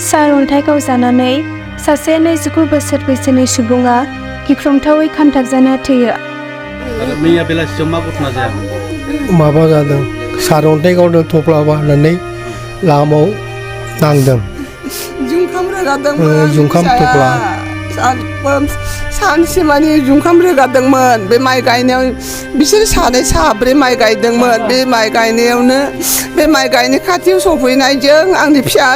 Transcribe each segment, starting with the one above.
SAROnthai गावजानानै सासे 29 बोसोर बैसोनि सुबुङा गिख्रंथावै खामथाबजाना थैयो। मैया बेलासियाव मा घटना जायामोन? माबा जादों SAROnthai गावदों थफ्ला बानानै लामायाव नांदों। जुंखाम रोगादोंमोन। जुंखाम थफ्ला सानसेमानि जुंखाम रोगादोंमोन। बे माइ गायनायाव बिसोर साब्रै माइ गायदोंमोन। बे माइ गायनायावनो बे माइ गायनाय खाथियाव सफैनायजों आंनि फिसा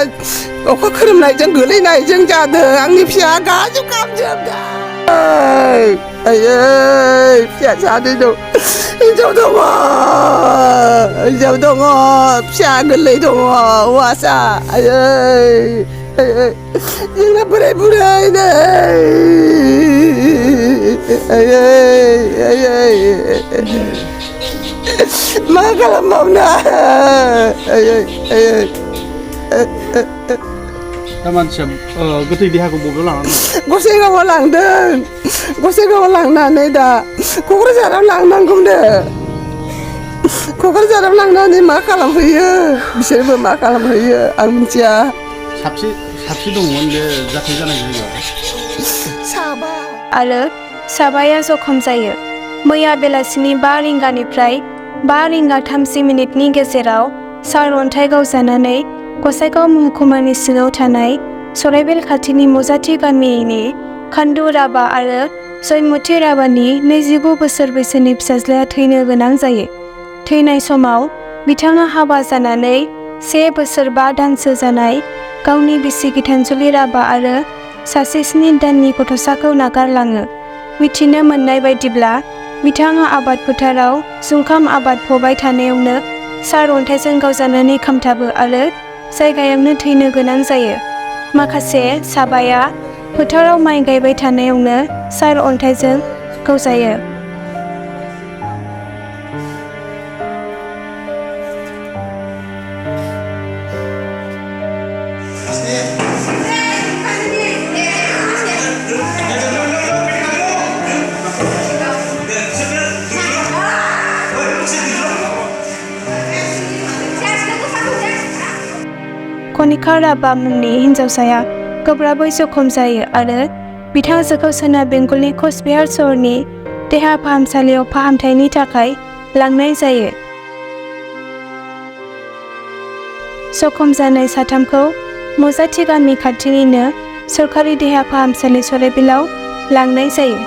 अखा खोरोमनायजों गोलैनायजों जादों। आंनि फिसा गाजोबदों। फिसा सानै दं, हिनजाव दङ, फिसा गोरलै दङ, हौवासा। जोंना बोराय बुरै नै मा खालामबावनो। दा मानसिया गोथै देहाखौ बबेयाव लांदों? गसाइगावआव लांदों। गसाइगावआव लांनानै दा क'क्राझाराव लांनांगौनो। क'क्राझाराव लांनानै मा खालामहैयो बिसोरबो मा खालामहैयो आं मिथिया। साबसे दंमोन बे जाथाय जानाय जायगायाव? साबा आरो साबाया जखम जायो। मैया बेलासिनि 5 रिंगानिफ्राय 5 रिंगा 30 मिनिटनि गेजेराव SAROnthai गावजानानै गसाइगाव महकुमानि सिङाव थानाय सराइबिल खाथिनि मजाति गामिनि खान्दु राभा आरो जयमत राभानि 29 बोसोर बैसोनि फिसाज्लाया थैनो गोनां जायो। थैनाय समाव बिथाङा हाबा जानानै 1 बोसोर 5 दानसो जानाय गावनि बिसि गितानजलि राभा आरो सासे 7 दाननि गथ'साखौ नागारलाङो। मिथिनो मोननाय बायदिब्ला बिथाङा आबाद फोथाराव जुंखाम आबाद फबाय थानायावनो SAROnthaiजों गावजानानै खामथाबो आरो जायगायावनो थैनो गोनां जायो। माखासे साबाया फोथाराव माइ गायबाय थानायावनो SAROnthaiजों गावजायो। कनिका राभा मुंनि हिन्जावसाया गोब्राबै जखम जायो आरो बिथांजोखौ सोनाब बेंगलनि कचबिहार सहरनि देहा फाहामसालियाव फाहामथायनि थाखाय लांनाय जायो। जखम जानाय साथामखौ मजाति गामि खाथिनिनो सरकारि देहा फाहामसालि सराइबिलाव लांनाय जायो।